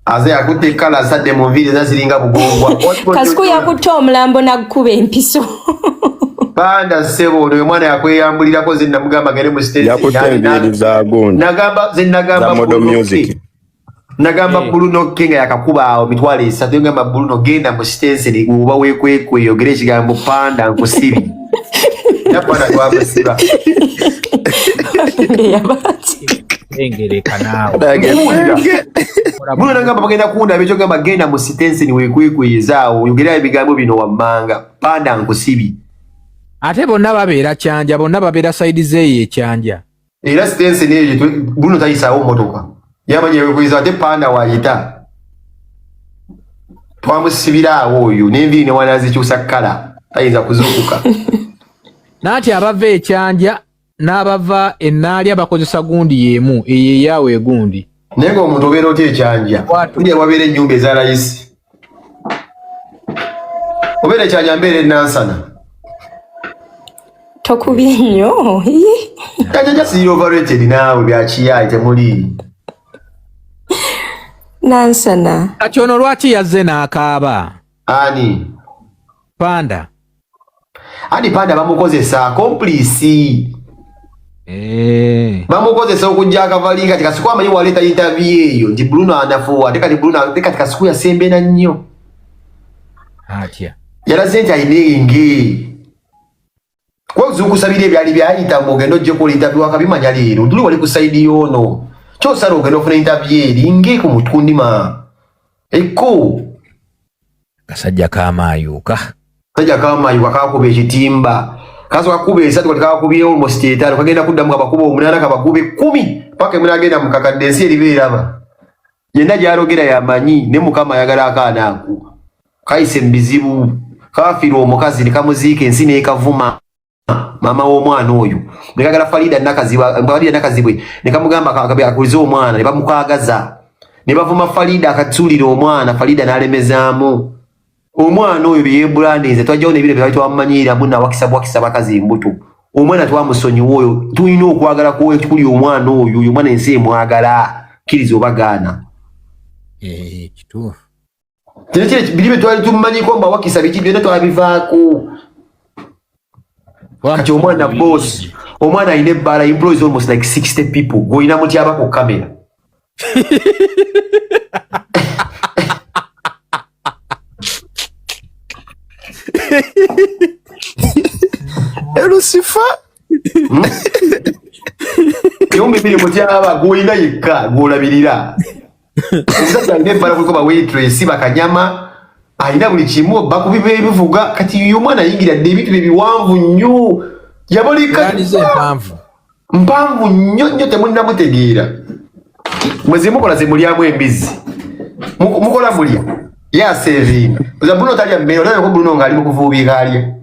Aze akutte ekkala asadde mu nviiri eza ziringa bugongwa. Kasuku yakutte omulambo nagukuba empiso. Panda ssebo ono omwana yakweyambulirako ze namugamba gende mu state. Yakutte enviiri za gundi. Nagamba ze nagamba Za model music. Nagamba Bruno K nga yakakuba awo 300,000 ngamba Bruno genda mu state oba wekwekwe yogere ekigambo panda nkusibi. Yapana twamusiba. Engereka naawe. Bruno nagamba bagenda kundaba ekyo gamba genda mu sitenseni weekwekweyezaawo oyogera ebigambo bino wammanga panda nkusibi. Ate bonna babeera Kyanja, bonna babeera sayidi zeeyo ekyanja. Era sitenseni eyo Bruno tayisaawo mmotoka yamanya weekweyeza ate panda waayita twamusibira awo oyo n'enviiri ne wanazikyusa kkala tayinza kuzuukuka. Naati abava ekyanja n'abava enaalya bakozesa gundi y'emu eyo eyaawe egundi. Naye ng'omuntu obeera otya ekyanja? Kulya wabeera ennyumba eza layisi. Obeera ekyanja mbeera enansana. Tokubye nnyo. Kyanja just overrated naawe bya kiyayi temuli. Nansana. Kati ono lwaki yazze n'akaaba? Ani? Panda. Ani Panda bamukozesa complice. Bamukozesa okujja akavali kati Kasuku amanyi waleeta interview eyo nti Bruno anafuwa ate kati Bruno ate kati Kasuku yasembera nnyo. Atya. Yalaze nti alina enge. Kwezuukusa biri ebyali byayita mbu ogenda ojje kukola interview wakabimanya leero tuli wali ku side y'ono. Kyosala ogenda ofuna interview eri nge ku mutundima. Ekko. Kasajja kamaayuka. Kasajja kamaayuka kakuba ekitimba. Kasoka kuba esatu kati kakubye almost 5 kagenda kuddamu kabakuba 8 kabakube 10 paka emuna agenda mu kakadde ensi eriba eraba. Yenna gy'alogera yamanyi ne Mukama ayagala akaana ako. Kayise mu bizibu kafiirwa omukazi ne kamuziika ensi n'ekavuma maama w'omwana oyo. Ne kagala Farida Nakazibwe, Farida Nakazibwe ne kamugamba akulize omwana ne bamukagaza. Ne bavuma Farida akatuulira omwana Farida n'alemezaamu. Omwana oyo bye yeebrandinze twajjawo n'ebiro bye twali twamumanyirira mbu nawakisa bwakisa bakazi mbuto. Omwana twamusonyiwa oyo tulina okwagala kuli omwana oyo oyo omwana ensi emwagala kkiriza oba gaana. Kituufu. Kino kiri biri bye twali tumumanyiko mbu awakisa biki byonna twabivaako. Kati omwana boss, omwana alina ebbaala employs almost like 60 people gw'olina mutyaba ku kamera. Lucifer. Ebihumbi bibiri mutyaba gw'olina yekka gw'olabirira. Omusajja alina ebbaala kuliko ba waitress bakanyama alina buli kimu bakubi b'ebivuga kati oyo omwana ayingira dde ebintu bye biwanvu nnyo yabaleka mpanvu mpanvu nnyo nnyo temunnamutegeera. Mwe zemukola ze mulyamu embizzi mukola mulya yasevinga oza Bruno talya mmere olabeko Bruno ng'ali mu kuvuubika alya.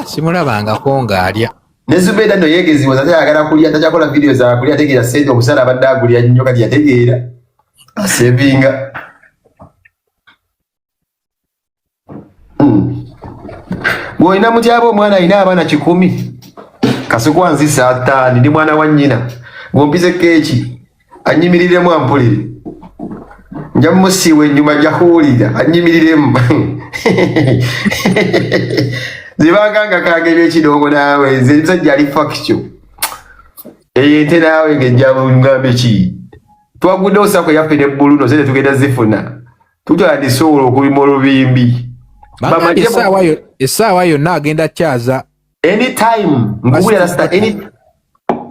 Simulabangako ng'alya. Ne Zubeda nno yeegeziwa ate ayagala kulya takyakola vidiyo za kulya ategeera ssente omusala abadde agulya nnyo kati yategeera asevinga. Bw'olina mutyaba omwana alina abaana 100 Kasuku anzisa ataani ndi mwana wa nnyina ng'ompize keeki annyimiriremu ampulire nja mumusiiwa ennyuma nja kuwulira annyimiriremu zibanga nga kange ebyekidongo naawe nze musajja ali factual eyo ente naawe ng'ejja ngambe ki twaguddewo sako yaffe ne Bruno sente tugenda zifuna tutandise olwo okulima olubimbi. Essaawa yonna agenda kyaza anytime nkubulira rasta any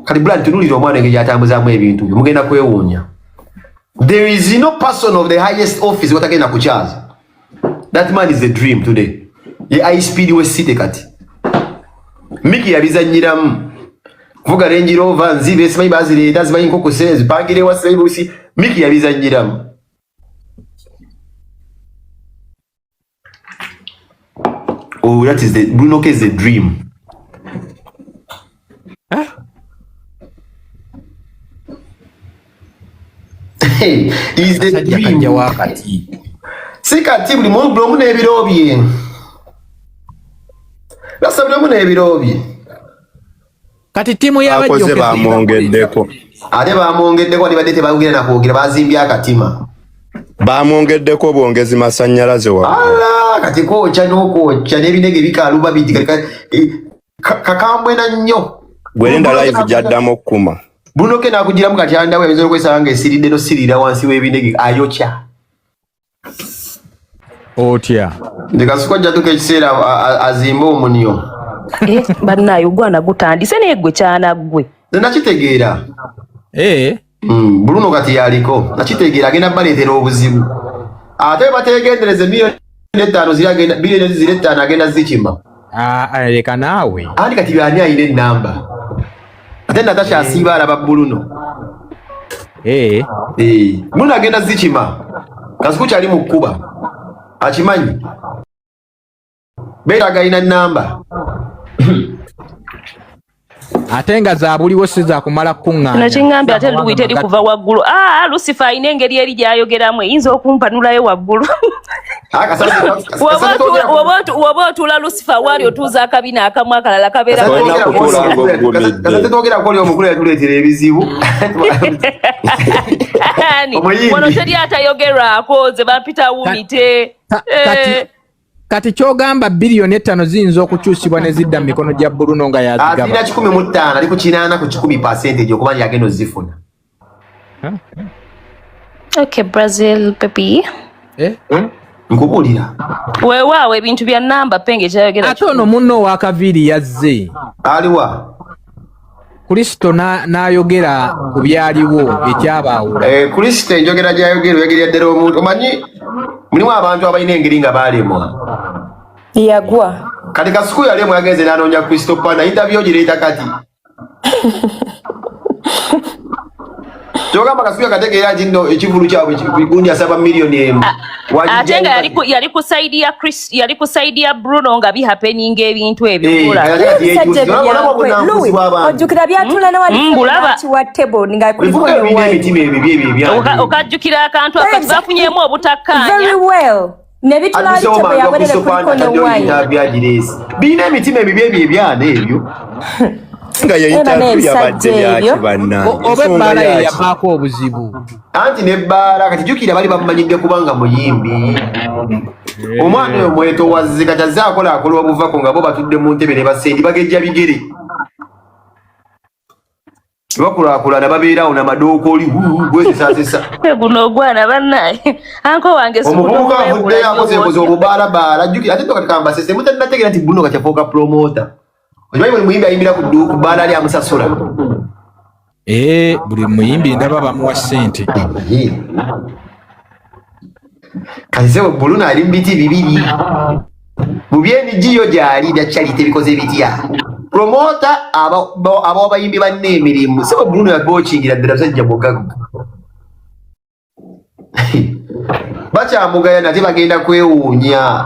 kati Brad tunulira omwana engeri gy'atambuzaamu ebintu bye mugenda kwewuunya. There is no person of the highest office watagenda kukyaza. That man is a dream today. Ye high speed we city kati. Miki yabizannyiramu. Kuvuga Range Rover nzibe simanyi bazireeta simanyi nkoko zipangire wa simanyi busi Miki yabizannyiramu. Oh, that is the Bruno K is a dream. Huh? Hey, is the dream. Si kati buli omu n'ebiro bye. Lasa buli omu n'ebiro bye. Kati ttiimu y'abajjoke bamwongeddeko. Ate bamwongeddeko ate badde tebagenda na kwogera bazimbye akatima. Bamwongeddeko bwongezi masannyalaze waggulu. Ala kati kwokya n'okwokya n'ebinege bikaluba biti kakambwe na nnyo. Gwe linda live gy'addamu okukuma. Buno ke nakugiramu kati andawo ayinza okwesanga ng'esiridde n'osirira wansi w'ebinege ayokya. Otya? Nze Kasuku ajja tuuka ekiseera azimbe omunyo. Eh, bannaaye ogwana gutandise naye gwe kyanaggwe. Nze nakitegeera. Eh. Bruno kati yaliko nakitegeera agenda baleetera obuzibu ate bategendereze miliyoni 5 ziri agenda biliyoni ziri 5 agenda zikima. Ah, ah, leka naawe. Anti kati byani alina ennamba ate Natasha asiiba alaba Bruno. Eh. Eh, Bruno agenda zikima. Kasuku kyali mu kkuba akimanyi beetaaga alina nnamba. Ate nga zabuliwo si zakumala kuŋŋaanya. Kino kiŋŋambye ate Louis teri kuva waggulu. Ah, Lucifer alina engeri eri gy'ayogeramu eyinza okumpanulayo waggulu. Ah, Woba otuula Lucifer waali otuuza akabina akamu akalala kabeera Olina kutuula ng'oggumidde. Kasate twogerako oli omukulu yatuleetera ebizibu. Ani? Omuyimbi. Wano teri atayogerwako nze bampita wumite. Eh. Kati kyogamba biliyoni 5 ziyinza okukyusibwa ne zidda mu mikono gya Bruno nga yazigaba. Azirina 15 ali ku 80% okuba nti agenda ozifuna. Huh? Okay, Brazil baby. Eh? Nkubuulira. Weewaawo ebintu bya namba penge kyayogera. Ate ono munno ow'akaviiri yazze. Aliwa? Kristo n'ayogera ku byaliwo ekyabaawula. Eh, Kristo enjogera gy'ayogera oyogerera ddala omuntu. Omanyi mulimu abantu abalina engeri nga baalemwa. Yagwa. Kati Kasuku yalemwa yagenze n'anoonya Kristo Pana interview ogireeta kati. Kyogamba Kasuku yakategeera nti nno ekivulu kyabwe gundi asaba miliyoni 1. Ate nga yali ku side ya Chris, yali ku side ya Bruno nga bihappeninga ebintu ebyo. Eh, Bula. kati ate kati Ebisajja yeekyusa. Olaba byakwe. obunanfuusi Louis, bw'abantu. ojjukira byatula ne wali Mbulaba. wa table nga kuliko Bivuga ne ebirina wine. emitima ebibi ebyo ebyange. Okajjukira akantu akati bafunyeemu obutakkaanya. Very well. Ne bitula wali Atusewo table mangu yawerere Kristo kuliko Pana ne taddeyo wine. interview agireese. Birina emitima ebibi ebyo ebyana ebyo. Nga ye Eba interview n'ebisajja yabadde ebyo. yaki bannange. Oba Ensonga ebbaala ye yaki? yavaako obuzibu. Anti n'ebbaala kati jjukira bali bamumanyidde kubanga muyimbi. Omwana oyo mwetowazze kati azze akola akola obuvako nga bo batudde mu ntebe ne basendi bagejja bigere. Bakulaakulana babeerawo n'amadookoli gwezisaasisa. Guno ogwana bannaye. Anko wange si Omuvubuka kuno avuddeyo akoze kwewula ekoze obubaalabaala jjukira ate kati kambasese mutannategeera nti Bruno kati afuuka promoter. Okimanyi buli muyimbi ayimbira ku ddu- ku bbaala ali amusasula. Eh, buli muyimbi ndaba bamuwa ssente. Kati sebo Bruno ali mu biti bibiri. Mu by'emigiyo gy'ali bya charity bikoze bitya? Promoter abawa abayimbi banne emirimu. Sebo Bruno yabookingira ddala musajja mugagga. Bakyamugaya nate bagenda kwewuunya.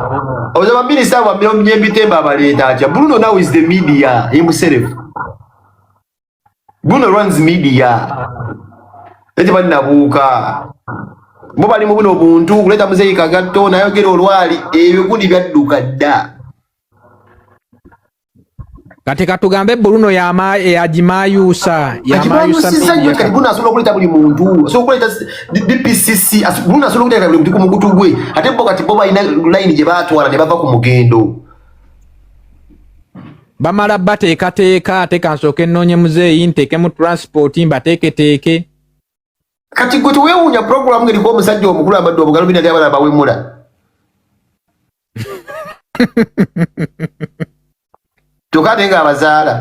Oza baminisita abo bamyembitemba abaleeta atya? Bruno now is the media himself. Bruno runs media. Ate bannabuuka. Bo bali mu buno buntu kuleeta muzeeyi Kagatto n'ayogera olwali ebyo gundi byadduka dda. Kati katugambe Bruno yagimayusa yamayusa Akimayusiza nnyo kati Bruno asobola okuleeta buli muntu asobola okuleeta DPCC Bruno asobola okuleeta buli muntu ku mukutu gwe ate bo kati bo balina line gye baatwala ne bava ku mugendo. Bamala bateekateeka ate kansooke nnoonye muzeeyi nteekemu transport mbateeketeeke. Kati gwe teweewuunya puroguramu ng'eriko omusajja omukulu ambadde obugalubindi ate abalala bawemula. Kyokka ate ng'abazaala.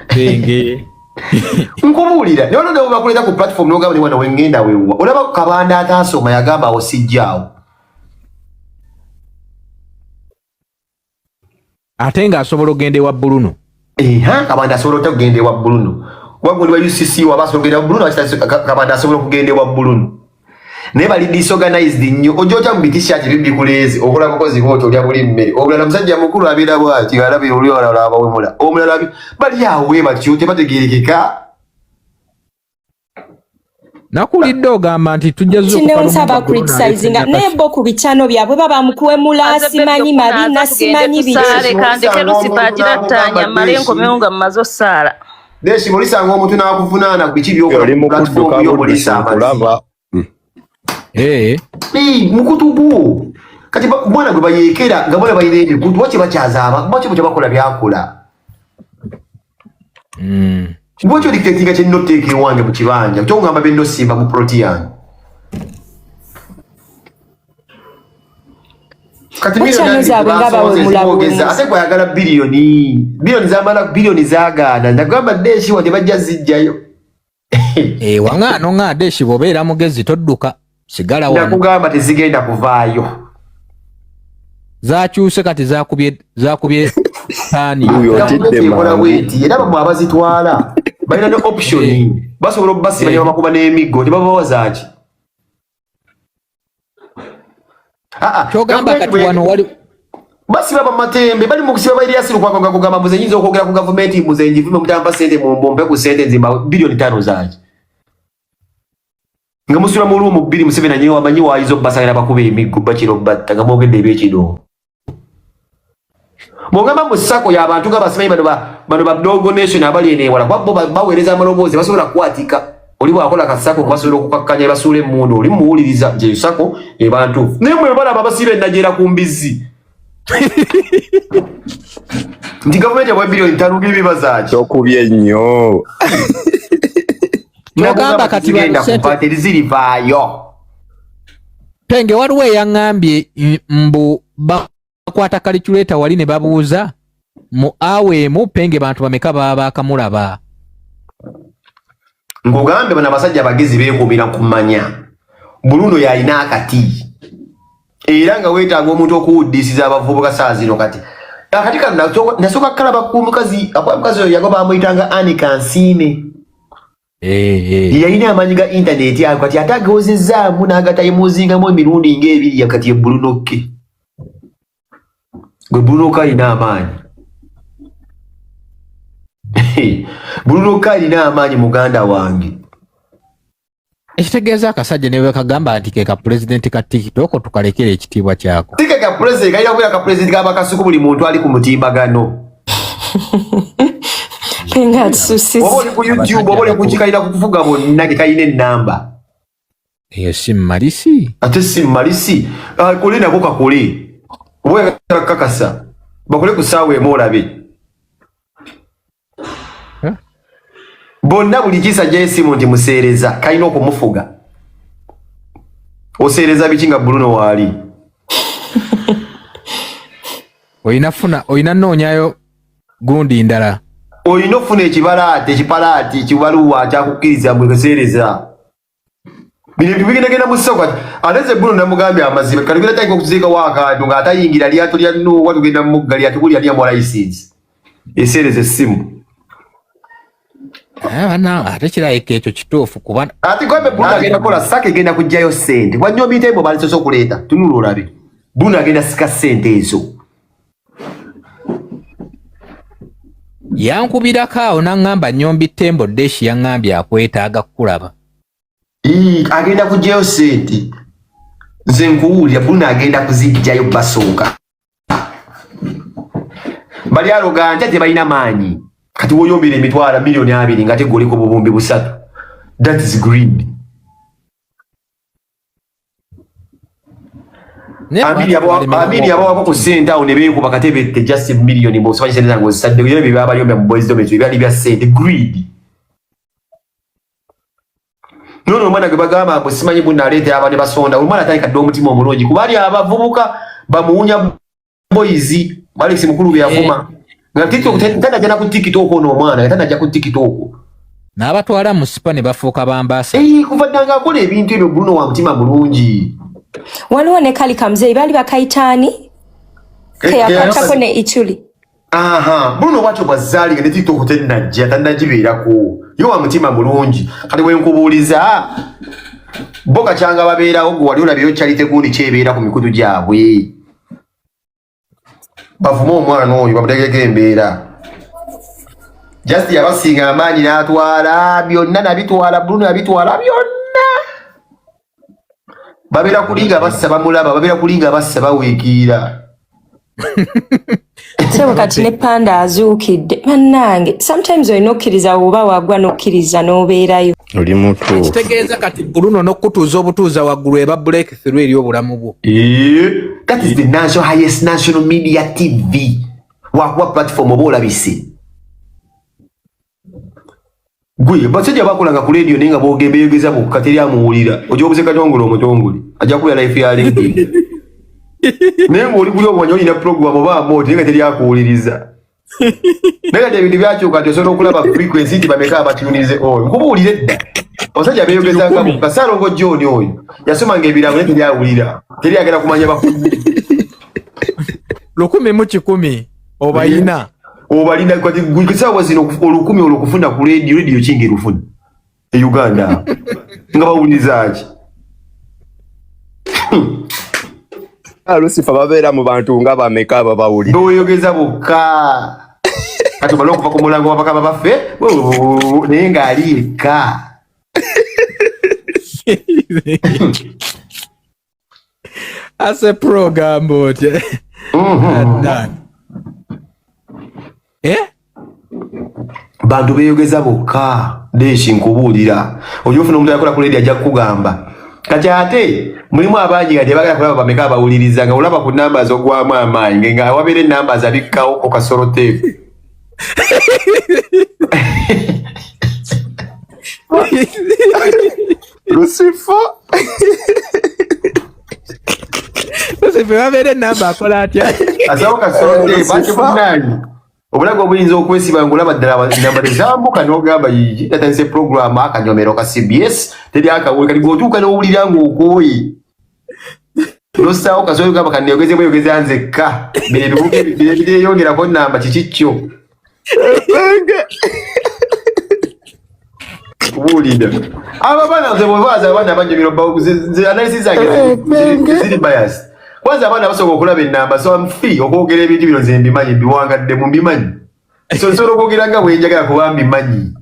Penge. Nkubuulira naye olwo ne bakuleeta ku platform n'ogamba ne wano wengenda weewwa olaba Kabanda ataasoma yagamba awo sijjaawo. Ate ng'asobola okugenda ewa Bruno. Eha, Kabanda asobola otya okugenda ewa Bruno? Kuba gundi wa UCC waba asobola okugenda ewa Bruno, Kabanda asobola okugenda ewa Bruno. Naye bali disorganized nnyo. Ojja otya mu biti-shirt bibikuleeze okola bukozi bw'otyo olya buli mmere. Omulala musajja mukulu abeera bw'ati alabira oli olala abawemula. Omulala bali awo bwe batyo tebategeerekeka. Nakulidde ogamba nti tujja Kinewuunyisa aba criticizinga naye bo ku bikyano byabwe baba mukuwemula simanyi mabina simanyi biki. Tusaale kandeke Lucifer agirattaanya mmale nkomewo nga mmaze ossaala. Deshi olisanga omuntu n'akuvunaana ku biki by'okola Oli ku mu platform kudduka yo buddusi omulisa amazzi. nkulaba. Eh. Mukutu gwo kati mwana gwe bayeekera nga bona balina emikutu waki bakyazaaba lwaki bwe bakola byakola Lwaki odictatinga kye nnina oteeka ewange mu kibanja kyongamba bye nnosimba mu ploti yange kati Mukyano zaabwe nga bawemula buwemuzi. ate gwayagala biliyoni biliyoni zamala biliyoni zagaana nagamba deshi wadde bajja zijjayo. Eh, wanga nonga deshi bw'obeera mugezi todduka sigala wano. Nakugamba tezigenda kuvaayo. Zakyuse kati zakubye zakubye tani. Uyo otidde Gavumenti ekola mangu. bweti era bamwe abazitwala balina ne option Eh. basobola okubasiba ne babakuba n'emiggo tebabawa zaaki. Ah, ah, Kyogamba gavumenti kati bwe- wano wali basiba bamatembe bali mu kusiba bairiasi lukwago nga kugamba mbuze nyinza okwogera ku gavumenti mbuze njivume mutampa sente mumbompe ku sente nzimba 5 biliyoni zaaki nga musula mu luumu bbiri Museveni anyewe amanyi waayiza obbasalira bakuba emiggo bakira obbatta nga mwogedde ebyekino bw'ogamba mu sako y'abantu nga basimanyi bano bano ba dogo nation abali eno ewala kuba bo baweereza amaloboozi basobola kukwaatika oli bw'akola kasako basobola okukakkanya basuula emmundu oli muwuliriza nti eyo sako ebantu naye mwe balaba basiba ennajeera ku mbizzi nti gavumenti yabawa 5 biliyoni ng'ebibazaaki Tokubye nnyo. Kyogamba kati bano zigenda sente kuva terizirivaayo. Penge waliwo eyaŋŋambye mbu bakwata calculator wali ne babuuza mu awa emu Penge bantu bameka baba baakamulaba. Ng'ogambye bano abasajja abagezi beekuumira kumanya Bruno yalina akati era nga weetaaga omuntu okuwuddisiza abavubuka saa zino kati akati kano nasooka kukalaba ku mukazi akuba mukazi oyo yagoba bamuyitanga Anne Kansiime. Eh, eh. Yalina amaanyi ga intaneti ago kati ate agewozezzaamu n'agatayimuzingamu emirundi ng'ebiri kati ye Bruno K gwe Bruno K alina amaanyi Bruno K alina amaanyi muganda wange. Ekitegeeza akasajja ne bwekagamba nti ke ka pulezidenti ka TikTok tukalekere ekitiibwa kyako. Si ke ka pulezidenti kalina kubeera ka pulezidenti k'abakasuku buli muntu ali ku mutimbagano. Nga atususiza. Oba oli ku YouTube oba oli ku ki kalina kukufuga bonna ke kalina ennamba. Eyo si mmalisi. Ate si mmalisi akole nako kakole oba oyagala kukakasa bakole ku ssaawa emu olabe. Bonna buli kisa gy'esimu nti museereza kalina okumufuga. Oseereza biki nga Bruno waali? Olina funa olina noonyayo gundi ndala. Olina okufuna ekibalaati ekipalaati ekibaluwa kyakukkiriza mwe kuseereza. Bino ebintu bigendagenda mu ssako kati ate nze Bruno namugambye amazima kati tugenda tandika okuziikawo akantu ng'atayingira lyato lya Nuuwa tugenda mugga lyato buli ani amuwa layisinsi eseereza essimu. Ah, bana ate kirabika ekyo kituufu kuba ate gwambe Bruno agenda kukola saka egenda kuggyayo ssente kuba nnyo mitembo balisoose okuleeta tunula olabe Bruno agenda sika ssente ezo. Yankubirako awo n'aŋŋamba Nyombi Tembo Deshi yaŋŋambye akwetaaga kukulaba. Ii, agenda kuggyayo ssente nze nkuwulira Bruno agenda kuziggyayo basooka bali aroganta tebalina maanyi kati woyombera emitwalo 20 miliyoni nga tegoli ku 3000 that is greed. Naye Amini lwaki balemera Amini yabawako ku ssente awo ne beekuba katebe te just miliyoni mbw'osimanyi ssente zange ozisadde era bye babayombya mu boys dormitory byali bya ssente greed. Nono omwana gwe bagamba mbu simanyi bunna aleetera abantu ne basonda omwana atandika dda omutima omulungi kuba ali abavubuka bamuwunya boys Alex Mukulu bye yavuma nga TikTok tanajja na ku TikTok ono omwana nga tanajja ku TikTok n'abatwala mu sipa ne bafuuka bambaasa. Eh, kuva dda ng'akola ebintu ebyo Bruno wa mutima mulungi. Waliwo ne kali kamuzeeyi baali bakayitaani keyakwatako ne Ichuli. Aha, Bruno bwatyo bw'azaalinga ne TikTok tennajja tannagibeerako ye wa mutima mulungi kati bwe nkubuuliza bo kakyanga babeerawo gwe wali olabyeyo charity gundi kyebeera ku mikutu gyabwe bavume omwana oyo bamutegeko embeera just yabasinga amaanyi n'atwala byonna nabitwala Bruno yabitwala byonna babeera kulinga bassa bamulaba babeera kulinga bassa baweekiira. Sebo kati ne panda azuukidde bannange sometimes olina okkiriza oba wagwa n'okkiriza n'obeerayo. Oli mutuufu. Kitegeeza kati Bruno n'okutuuza obutuuza waggulu eba break through eri obulamu bwo. That is the national highest national media TV. Wakuwa platform oba olabise. Gwe basajja bakolanga ku radio naye nga boogera beeyogeza bokka teri amuwulira. Ojja obuze Katongole omutongole ajja kubeera life ya radio. Naye ng'oli kuli omanya olina program oba amooti naye nga teri akuwuliriza. Naye kati ebintu byakyuka nti osobola okulaba frequency nti bameka abatunize oyo. Nkubuulire dda. Abasajja beeyogezanga bokka. Ssaalongo John oyo yasomanga ebirango naye teri awulira. Teri agenda kumanya bakulu. 1,100 obayina. Obalina kati gwe essaawa zino 1000 olwo okufuna ku radio, radio ki ng'erufuna e Uganda nga bawuliriza ki? Lucifer babeera mu bantu nga bameka ababawulira. Beeyogeza bokka. Kati omala okuva ku mulango wa bakama baffe naye ng'ali yekka. Ase program otya? Bantu beeyogeza bokka. Deshi nkubuulira. Ojja ofuna omuntu akola ku radio ajja kukugamba. Kati ate mulimu abangi nga tebagala kulaba bameka abawuliriza nga olaba ku namba z'ogwamu amaanyi nga wabeera enamba zabikkawo ku kasolo teepu. Lucifer. Lucifer wabeera enamba akola atya? Asawo kasolo teepu ate munnange. Obulago obuyinza okwesiba ng'olaba ddala namba tezambuka n'ogamba yiyi natandise program akanyomero ka CBS teri akawuli kati bw'otuuka n'owulira ng'okooye n'ossaawo kasolo gamba kanneeyogeze bweyogeza nzekka bino ebibuga ebiryeyongerako namba kiki kyo kubuulira abo abaana nze bwebaaza abaana banyumira nze analysis zange ziri bias kwanza abaana basobola okulaba ennamba so I'm free okwogera ebintu bino nze mbimanyi mbiwangaddemu mbimanyi so nsobola okwogera nga bwe njagala kuba mbimanyi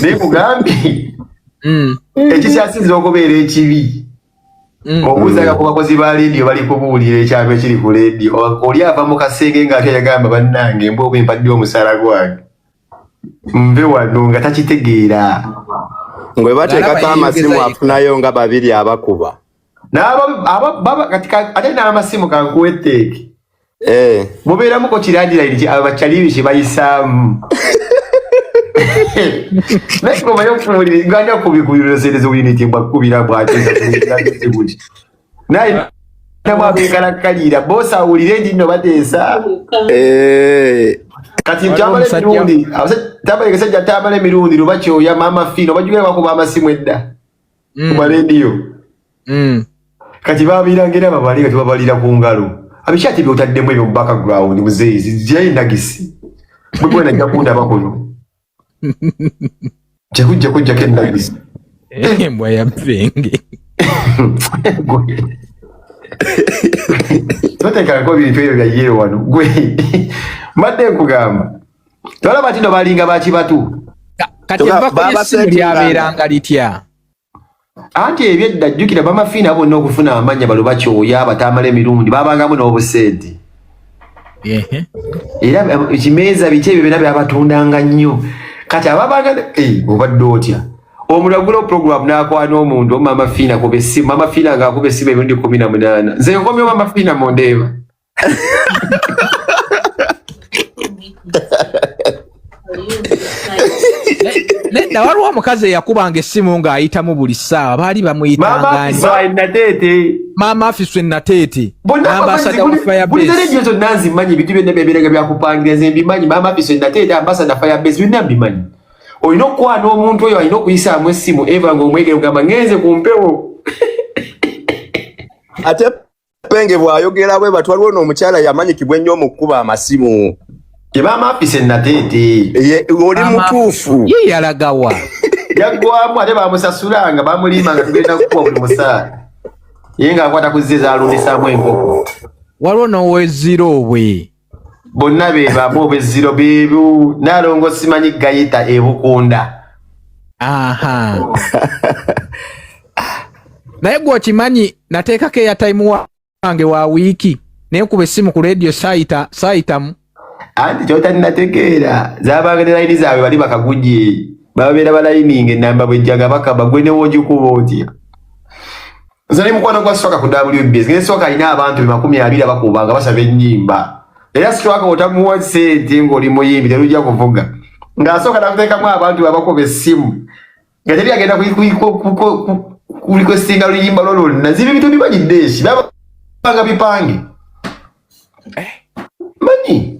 naye kugambye ekikyasinzira okubeera ekibi obuuzanga ku bakozi ba leediyo bali kubuulira ekyama ekiri ku leediyo oli ava mu kasenge ng'ate yagamba bannange embwa oba empadde omusaala gwange nve wano nga takitegeera Ngwe bateekako amasimu afunayo nga babiri abakuba. Ate n'amasimu kankuwa etteeke mubeeramuko kirandiraini abacalibi kye bayisaamu naye omanyi okuwulira ngani akubikubira unit mbwakubira bwateza naye namwabekalakkalira bosi awulire nti nno bateesa kati tamala emirundi tamala ekasajja tamala emirundi luba kyoya maama fiino bajjukira bakuba amasimu edda ku marediyo kati babeeranga era babali nga tebabalira ku ngalo abikyati byotaddemu ebyo mu background muzeeyi zijjayo enagisi bwe bwena ajja kundaba kuno kyekujja kujjako enagisi Embwa ya mpenge. Toteekako bintu ebyo bya yero wano gwe mbadde nkugamba tolaba nti no balinga bakibatu. Kati evako ly'essimu lyabeeranga litya? Anti ebyedda jjukira bamafiina bonna okufuna amannya balo bakyoya abatamala emirundi babangamu n'obusente era ekimeeza biki ebyo byonna byabatundanga nnyo kati ababanga obadde otya omuntu agula program n'akwana omuntu mama fiina kuba essimu mama fiina ng'akuba essimu emirundi 18 nze nkomyewo mama fiina mundeeba. Nedda waliwo omukazi eyakubanga essimu ng'ayitamu buli ssaawa baali bamuyitanga Nateete. Maama Afiswe Nateete. Ambassador wa Firebase. Radio zonna nzimanyi ebintu byonna byebeeranga byakupangira nze mbimanyi Maama Afiswe Nateete ambassador Firebase byonna mbimanyi. Olina okukwana omuntu oyo alina okuyisaamu essimu Eva ng'omwegere ogamba ngenze ku mpewo. Ate Penge bw'ayogera bwe bati waliwo n'omukyala yamanyikibwa ennyo mu kkuba amasimu. Ye Maama Afiswe Nateete. Oli mutuufu. Ye yalagawa. Yaggwamu ate bamusasulanga bamulimba nga tugenda kukuwa buli musaala. Ye ng'akwata ku zze z'alundisaamu enkoko. Waliwo n'ow'ezziro bwe. Bonna be bamu obw'ezziro beebu Naalongo simanyi gayita e Bukunda. Aha. Naye gwe okimanyi nateekako airtime wange wa wiiki naye nkuba essimu ku radio saayitamu. Anti ky'otalinategeera zaabanga ne layini zaabwe bali bakagujje. Babeera balayininga enamba bwejjaga bakaba gwe newogikuba otya. Nze ne mukwano gwa Swaka ku WBS, ngeri Swaka alina abantu 20 abakuba nga basaba ennyimba. Era Swaka otamuwa ssente ng'oli muyimbi terujja kuvuga. Ng'asooka nakuteekamu abantu abakuba essimu. Nga teri agenda kurequestinga luyimba lwo lwonna. Zibi bintu bimanyidde eki babanga bipange. Manyi.